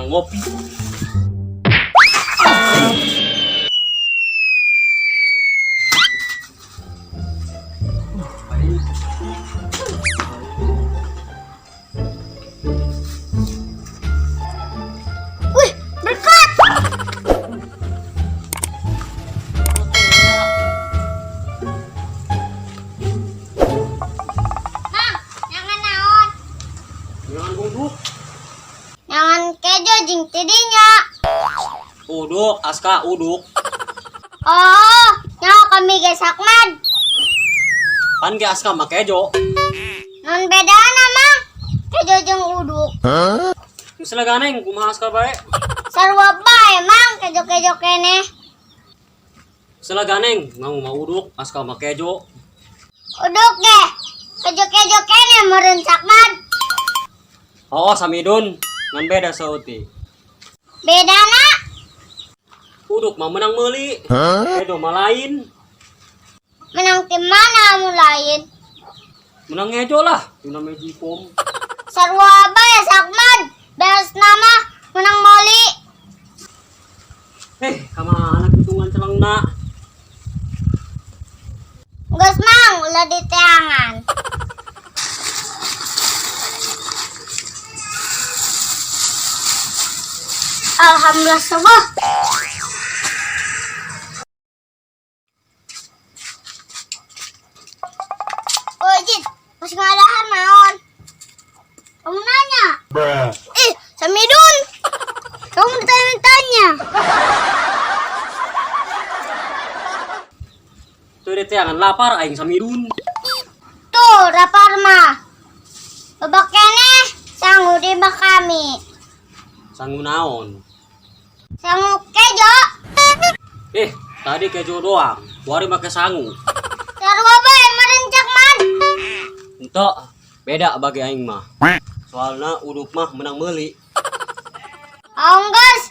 Menang ngopi. Wih, berkat. Mang, jangan naon. Jangan uduk. Jangan kejo jeung tidinya. Uduk, Aska uduk. Oh, nyawa kami ge sakmad. Pan ge Aska mah kejo. Non bedana, Mang. Kejo jeung uduk. Geus ganeng kumaha Aska bae. Sarua bae, Mang, kejo-kejo keneh. Geus ganeng ngamu mah uduk, Aska mah kejo. Uduk ge. Kejo-kejo keneh meureun sakmad. Oh, Samidun, ngan beda sauti. Bedana? Uduk mah menang meuli. Kejo mah lain. Menang tim mana mu lain? Menang ngejo lah, dina Magicom. Sarua bae sakmad. Beres nama menang moli. Kamana hitungan celengna? Geus Mang, ulah diteangan. Alhamdulillah subuh. Oh, Jit, masih ngadahan naon? Kamu nanya? Bruh. Eh, Samidun. Kamu ditanya-tanya. Tuh diteangan lapar aing Samidun. Tuh, rapar mah. Babak keneh sangu di imah kami. Sangu naon? Sangu kejo. Tadi kejo doang. Wari make sangu. Sarua bae merencak man. Entok, beda bagi aing mah. Soalna uduk mah menang meuli. Anggus,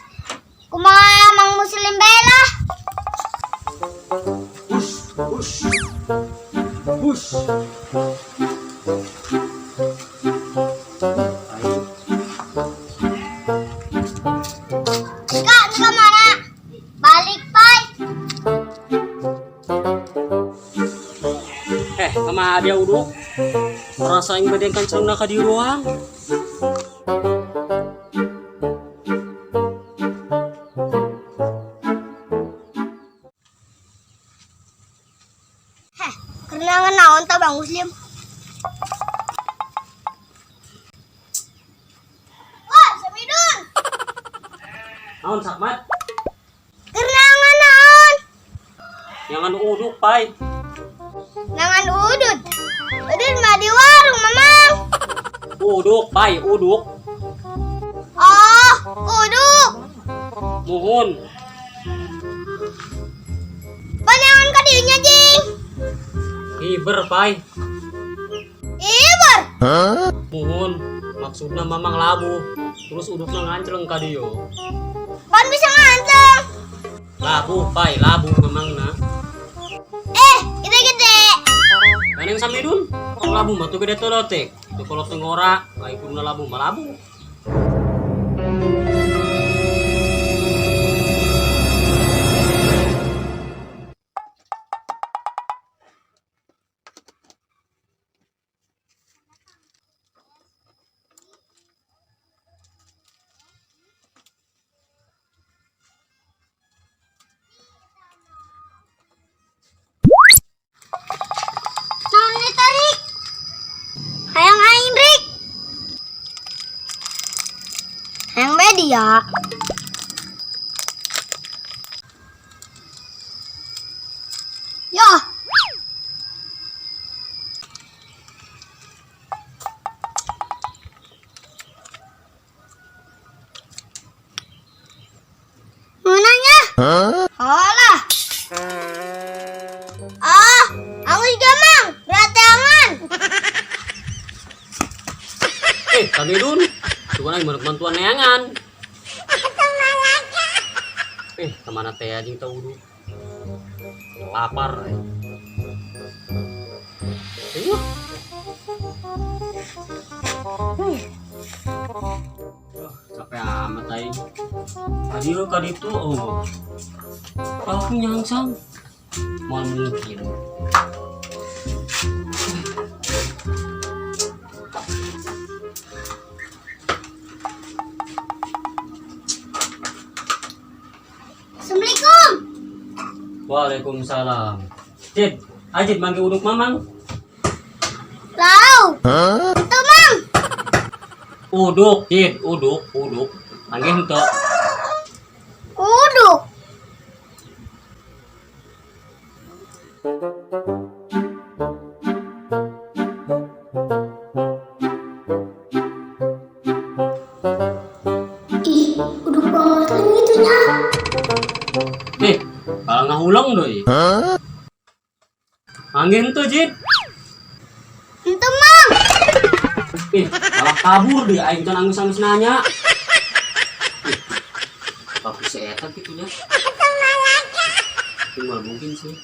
kumaha Mang Muslim bae lah. Hush, hush. Hush. Kak, ke mana? Balik, Pai. Kemana dia uduk? Merasa aing bade kancengna ka dieu doang. Heh, kenangan naon ta Bang Muslim? Wah, Samidun. Naon Sakmat? Kenangan naon? Jangan uduk, Pai. Nangan udut. Udut mah di warung, Mamang. Uduk, Pai, uduk. Oh, uduk. Muhun. Panjangan ka dieu jing. Hiber, Pai. Hiber. Muhun. Maksudna Mamang labuh. Terus udukna ngancleng ka dieu. Pan bisa ngancleng. Labuh, Pai, labuh Mamangna. Gede-gede. Ganeng Samidun, labuh mah tuh gede tolotek. Tuh kalau tengorak, ai kuduna labuh mah labuh. Naon ditarik? Hayang aing rik. Hayang bae dia. Yo. Mau nanya? Alah. Ah, aku juga Mang, berarti aman. Samidun, coba lagi merek bantuan neangan. Kemana teh anjing tau uduk? Lapar. Ayo. Capek amat aing. Ka dieu ka ditu, oh. Aku nyangsang. Moal mungkin. Assalamualaikum. Waalaikumsalam. Jid, Ajid manggil uduk mamang. Lau. Itu, Mang. Uduk, Jid, uduk, uduk. Manggil henteu. Uduk. Ih, uduk banget gitu nya. Eh, kalau ngahuleng deui. Manggil henteu, Jid. Itu, Mang. Ih, malah kabur deh aing can anggeus-anggeus nanya. Ih, tapi si eta kitu nya. Ini mah mungkin sih.